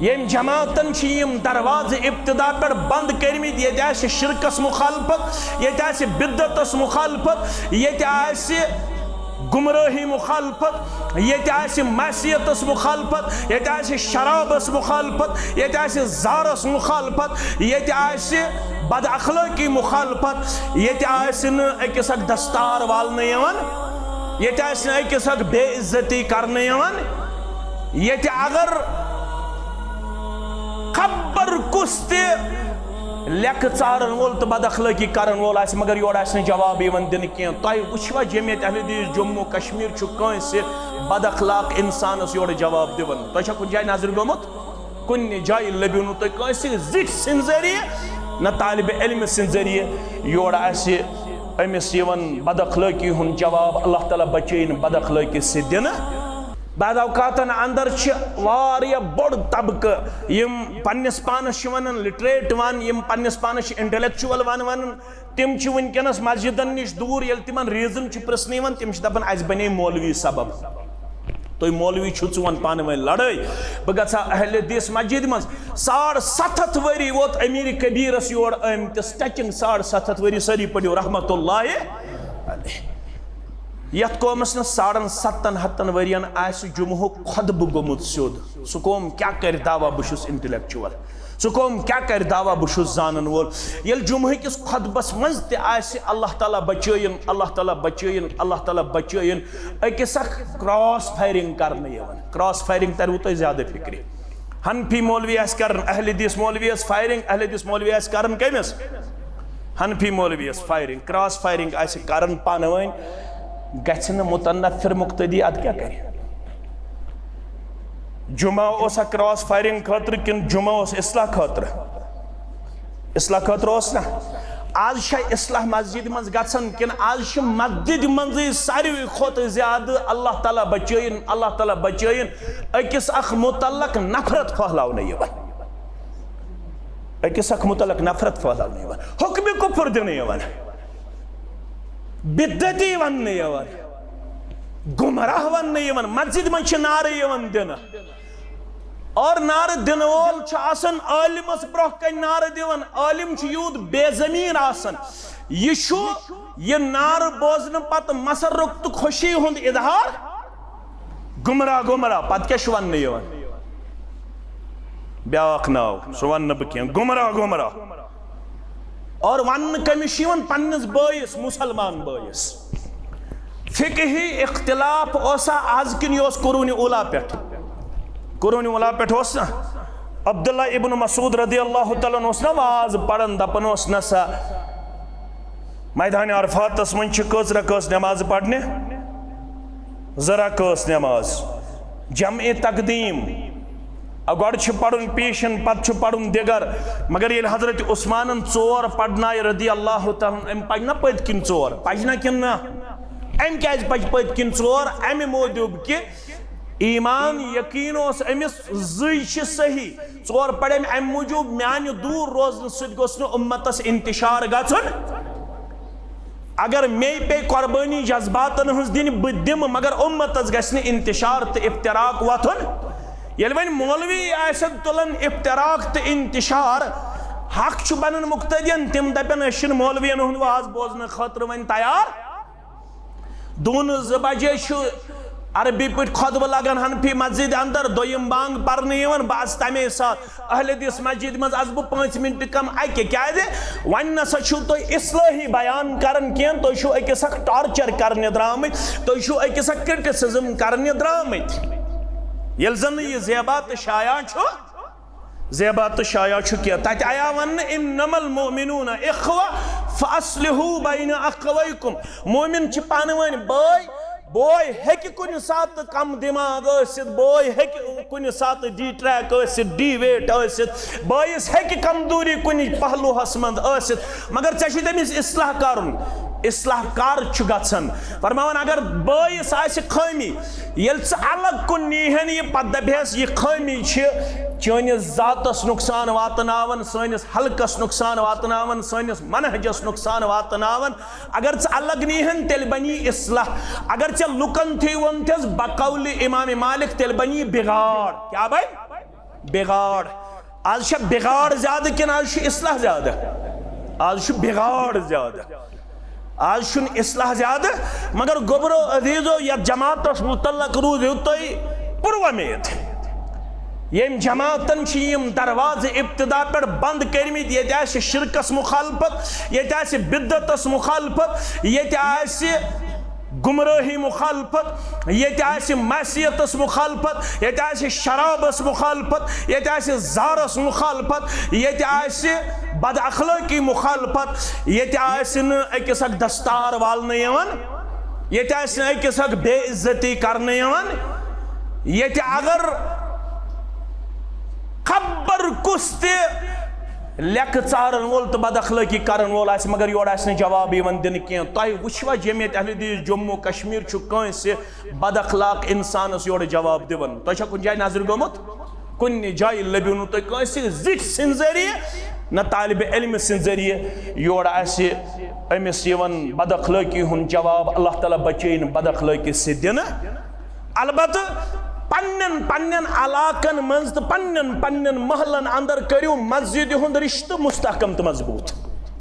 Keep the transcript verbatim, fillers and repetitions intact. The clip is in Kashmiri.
ییٚمۍ جماعتن چھِ یِم دروازٕ ابتدا پٮ۪ٹھ بند کٔرمٕتۍ، ییٚتہِ آسہِ شرکس مخالفت، ییٚتہِ آسہِ بدعتس مخالفت، ییٚتہِ آسہِ گمرٲہی مخالفت، ییٚتہِ آسہِ معصیتس مخالفت، ییٚتہِ آسہِ شرابس مخالفت، ییٚتہِ آسہِ زارس مخالفت، ییٚتہِ آسہِ بد اخلٲقی مخالفت، ییٚتہِ آسہِ نہٕ أکِس اکھ دستار والنہٕ یِوان، ییٚتہِ آسہِ نہٕ أکِس اکھ بے عزتی کرنہٕ یِوان، ییٚتہِ اگر خبر کُس تہِ لیکہٕ ژارن وول تہٕ بد اخلٲقی کرن وول آسہِ، مگر یورٕ آسہِ نہٕ جواب یِوان دِنہٕ کینٛہہ۔ تۄہہِ وٕچھوا جمعیت اہل حدیث جموں کشمیر چھُ کٲنٛسہِ بد اخلاق انسانس یورٕ جواب دِوان؟ تۄہہِ چھا کُنہِ جایہِ نظرِ گوٚمُت؟ کُنہِ جایہِ لٔبِو نہٕ تُہۍ کٲنٛسہِ زِٹھۍ سٕنٛدِ ذٔریعہٕ، نہ طالب علم سٕنٛدِ ذٔریعہٕ یورٕ آسہِ أمِس یِوان بد اخلٲقی ہُنٛد جواب۔ اللہ تعالیٰ بچٲیِن بد اخلٲقی سۭتۍ دِنہٕ۔ بعض اوقاتن اندر چھِ واریاہ بوٚڑ طبقہٕ، یِم پننِس پانس چھِ ونان لٹریٹ ون، یِم پننِس پانس چھِ انٹلیکچوئل ون ونان، تِم چھِ وٕنکیٚنس مسجدن نِش دوٗر۔ ییٚلہِ تِمن ریزن چھُ پرژھنہٕ یِوان، تِم چھِ دپان، اسہِ بنے مولوی سبب۔ تُہۍ مولوی چھِو، ژٕ وَن پانہٕ ؤنۍ لڑٲے۔ بہٕ گژھٕ ہا اہل حدیث مسجد منٛز۔ ساڑ ستھ ہتھ ؤری ووت امیر کبیرس یور آمتِس، ٹچنگ ساڑ ستھ ہتھ ؤری۔ سٲری پٔرِو رحمت اللہ علیہ۔ یتھ قومس نہٕ ساڑن ستن ہتن ؤرین آسہِ جمعہُک خطبہٕ گوٚمُت سیوٚد، سُہ قوم کیٛاہ کرِ دعویٰ بہٕ چھُس انٹلیکچوئل؟ سُہ قوم کیٛاہ کرِ دعویٰ بہٕ چھُس زانن وول؟ ییٚلہِ جمعہ کِس خطبس منٛز تہِ آسہِ اللہ تعالیٰ بچٲیِن، اللہ تعالیٰ بچٲیِن، اللہ تعالیٰ بچٲیِن، أکِس اکھ کراس فایرنگ کرنہٕ یِوان۔ کراس فایرنگ تروٕ تۄہہِ زیادٕ فکرِ۔ حنفی مولوی آسہِ کران اہل حدیث مولوی یس فایرنگ، اہل حدیث مولوی آسہِ کران کٔمِس؟ حنفی مولوی یس فایرنگ، کراس فایرنگ آسہِ کران پانہٕ ؤنۍ، گژھِ نہٕ متنفر مقتدی، ادٕ کیٛاہ کرِ؟ جمعہ اوسا کراس فایرنگ خٲطرٕ کِنہٕ جمعہ اوس اصلاح خٲطرٕ؟ اصلاح خٲطرٕ اوس نا؟ آز چھا اصلاح مسجد منٛز گژھان کِنہٕ آز چھِ مسجد منٛزٕے ساروی کھۄتہٕ زیادٕ اللہ تعالیٰ بچٲیِن، اللہ تعالیٰ بچٲیِن، أکِس اکھ متعلق نفرت پھٔہلاونہٕ یِوان؟ أکِس اکھ متعلق نفرت پھٔہلاونہٕ یِوان، حکمِ کفر دِنہٕ یِوان، بدعتی وننہٕ یِوان، گمراہ وننہٕ یِوان، مسجد منٛز چھِ نعرٕ یِوان دِنہٕ۔ اور نعرٕ دِنہٕ وول چھُ آسان عٲلمس برونٛہہ کنہِ نعرٕ دِوان۔ عٲلم چھُ یوٗت بے ضمیٖر آسان، یہِ چھُ یہِ نعرٕ بوزنہٕ پتہٕ مسرت تہٕ خوشی ہُنٛد اظہار، گمراہ گمراہ۔ پتہٕ کیٛاہ چھُ وننہٕ یِوان؟ بیٛاکھ ناو، سُہ ونہٕ نہٕ بہٕ کینٛہہ، گمراہ گمراہ۔ اور وننہٕ کٔمِس چھُ یِوان؟ پننِس بٲیِس، مسلمان بٲیِس۔ فقہی اختلاف اوسا از کِنہٕ یہِ اوس قرون اولا پٮ۪ٹھ؟ قرون اولا پٮ۪ٹھ اوس نا؟ عبداللہ ابن مسعود رضی اللہ تعالیٰ عنہ اوس نا واز پران، دپان اوس، نہ سا، میدان عرفاتس منٛز چھِ کٔژ رکٲژ نماز پرنہِ؟ زٕ رکٲژ نماز، جمع تقدیم۔ گۄڈٕ چھُ پرُن پیشن، پتہٕ چھُ پرُن دِگر۔ مگر ییٚلہِ حضرت عثمانن ژور پرنایہِ رضی اللہ تعالیٰ عنہ، أمۍ پجہِ نا پٔتۍ کِنۍ ژور؟ پجہِ نا کِنہٕ نہ؟ أمۍ کیازِ پجہِ پٔتۍ کِنۍ ژور؟ امہِ موٗجوٗب کہِ ایمان یقین اوس أمِس زٕے چھِ صحیح۔ ژور پرِ أمۍ امہِ موٗجوٗب، میانہِ دوٗر روزنہٕ سۭتۍ گوٚژھ نہٕ اُمتس انتشار گژھُن۔ اگر مے پیٚیہِ قۄربٲنی جذباتن ہٕنٛز دِنۍ، بہٕ دِمہٕ، مگر اُمتس گژھِ نہٕ انتشار تہٕ افتراق وۄتھُن۔ ییٚلہِ وۄنۍ مولوی آسن تُلان افتراق تہٕ انتشار، حق چھُ بنان مقتدین، تِم دپن، أسۍ چھِنہٕ مولوین ہُنٛد واز بوزنہٕ خٲطرٕ وۄنۍ تیار۔ دوٗنہٕ زٕ بجے چھُ عربی پٲٹھۍ خطبہٕ لگان حنفی مسجد اندر، دوٚیِم بانگ پرنہٕ یِوان۔ بہٕ آسہٕ تمے ساتہٕ اہل حدیث مسجد منٛز، آسہٕ بہٕ پانٛژِ منٹہِ کم اکہِ۔ کیازِ؟ وۄنۍ نسا چھِو تُہۍ اصلٲحی بیان کران کینٛہہ، تُہۍ چھِو أکِس اکھ ٹارچر کرنہِ درامٕتۍ، تُہۍ چھِو أکِس اکھ کرٹیسزم کرنہِ درامٕتۍ۔ ییٚلہِ زن نہٕ یہِ زیبا تہٕ شایان چھُ، زیبا تہٕ شایان چھُ کینٛہہ۔ تتہِ آیا وننہٕ، "انما المؤمنون اخوہ فاصلحوا بین اخویکم"۔ مومن چھِ پانہٕ ؤنۍ بٲے، بوے ہیٚکہِ کُنہِ ساتہٕ کم دماغ ٲسِتھ، بوے ہیٚکہِ کُنہِ ساتہٕ ڈی ٹریک ٲسِتھ، ڈی ویٹ ٲسِتھ، بٲیِس ہیٚکہِ کمزوری کُنہِ پہلوہس منٛز ٲسِتھ، مگر ژےٚ چھُے تٔمِس اصلاح کرُن۔ اصلاح کر چھُ گژھان؟ فرماوان، اگر بٲیِس آسہِ خٲمی، ییٚلہِ ژٕ الگ کُن نیٖہن یہِ، پتہٕ دپہس، یہِ خٲمی چھِ چٲنِس ذاتس نقصان واتناوان، سٲنِس حلقس نقصان واتناوان، سٲنِس منہجس نقصان واتناوان۔ اگر ژٕ الگ نیٖہن، تیٚلہِ بنی اصلاح۔ اگر ژےٚ لُکن تھی ووٚنتھس بقول امام مالک، تیٚلہِ بنی بگاڑ۔ کیٛاہ بنہِ؟ بگاڑ۔ آز چھا بگاڑ زیادٕ کِنہٕ آز چھُ اصلاح زیادٕ؟ آز چھُ بگاڑ زیادٕ۔ آز چھُنہٕ اصلاح زیادٕ، مگر گوٚبرو عزیزو، یتھ جماعتس متعلق روٗزِو تُہۍ پُر وۄمید۔ ییٚمۍ جماعتن چھِ یِم دروازٕ ابتدا پٮ۪ٹھ بند کٔرمٕتۍ، ییٚتہِ آسہِ شرکس مخالفت، ییٚتہِ آسہِ بدعتس مخالفت، ییٚتہِ آسہِ گمراہی مخالفت، ییٚتہِ آسہِ معصیتس مخالفت، ییٚتہِ آسہِ شرابس مخالفت، ییٚتہِ آسہِ زارس مخالفت، ییٚتہِ آسہِ بد اخلٲقی مخالفت، ییٚتہِ آسہِ نہٕ أکِس اکھ دستار والنہٕ یِوان، ییٚتہِ آسہِ نہٕ أکِس اکھ بے عزتی کرنہٕ یِوان، ییٚتہِ اگر خبر کُس تہِ لیکہٕ ژارن وول تہٕ بد اخلٲقی کرن وول آسہِ، مگر یورٕ آسہِ نہٕ جواب یِوان دِنہٕ کینٛہہ۔ تۄہہِ وٕچھوا جمعیت اہل حدیث جموں کشمیر چھُ کٲنٛسہِ بد اخلاق انسانس یورٕ جواب دِوان؟ تۄہہِ چھا کُنہِ جایہِ نظرِ گوٚمُت؟ کُنہِ جایہِ لٔبِو نہٕ تۄہہِ کٲنٛسہِ زِٹھۍ سٕنٛدِ ذٔریعہٕ، نہ طالب علمہٕ سٕنٛدِ ذٔریعہٕ یورٕ آسہِ أمِس یِوان بد اخلٲقی ہُنٛد جواب۔ اللہ تعالیٰ بچٲیِن بد اخلٲقی سۭتۍ دِنہٕ۔ البتہٕ پننٮ۪ن پننٮ۪ن علاقن منٛز تہٕ پننٮ۪ن پننٮ۪ن محلن اندر کٔرِو مسجدِ ہُنٛد رشتہٕ مستحکم تہٕ مضبوٗط۔